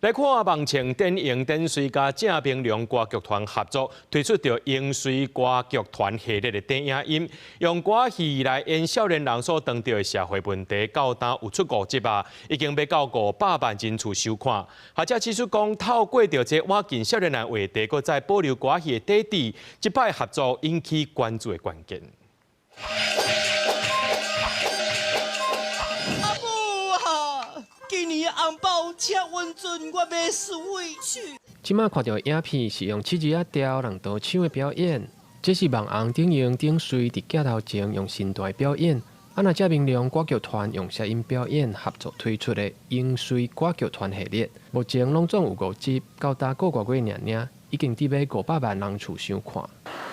來看網情電影電視佮鄭明龍歌劇團合作推出著英瑞歌劇團系列的電影音，用歌戲來演少年人所當著的社會問題，到今有出五集啊，已經欲到500萬人次收看。學者指出講，透過著這倚近少年人話題，閣再保留歌戲的底蘊，這擺合作引起關注的關鍵。阿母啊，今年紅包車穩陣，我欲輸回去。這馬看著影片是用七字仔調人刀唱的表演，這是網紅頂用頂隨佇鏡頭前用身段表演。啊，若鄭明龍歌劇團用聲音表演合作推出的英瑞歌劇團系列，目前攏總有五集，到今個外月爾爾，已經得欲500萬人次收看。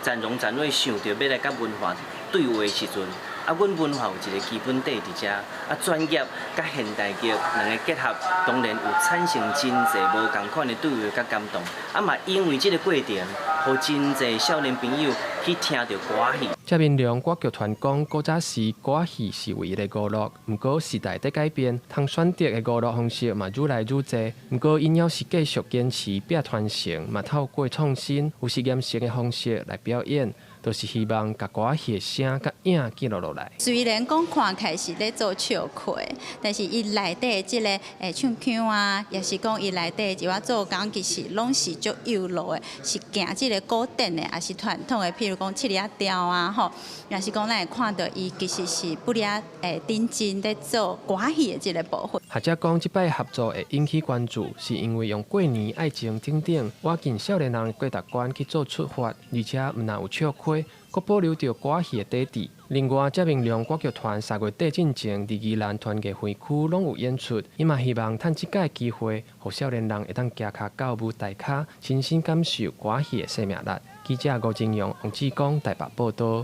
展榮展睿想著欲來佮文化對話的時陣，啊，阮文化有一個基本底佇遮，啊，專業佮現代劇兩个結合，當然有產生真濟無仝款的對話佮感動。啊嘛，因為這个過程，予真濟少年朋友去聽著歌戲。鄭明龍歌劇團講，古早時歌戲是唯一的娛樂，毋過時代佇改變，通選擇的娛樂方式嘛愈來愈濟。毋過𪜶猶是繼續堅持拼傳承，嘛透過創新、有實驗性的方式來表演，就是希望共歌戲的聲佮影記錄落來。雖然講看起來是咧做笑話，但是伊內底這个唱腔啊，抑是講伊內底一寡做工，其實攏是足有路的，是行這个古典的，抑是傳統的，譬如講七字仔調啊，吼，抑是講咱會看著伊其實是不離認真咧做歌戲的這个部分。學者講，這擺合作會引起關注，是因為用過年愛情等等，倚近少年人的價值觀去做出發，而且毋但有笑話，閣保留著歌戲的底蘊。另外，鄭明龍歌劇團3月底進前，佇宜蘭團藝園區攏有演出，伊嘛希望趁這擺機會，予少年人會當行跤到舞台跤，親身感受歌戲的生命力。記者吳金陽、王志剛台北報導。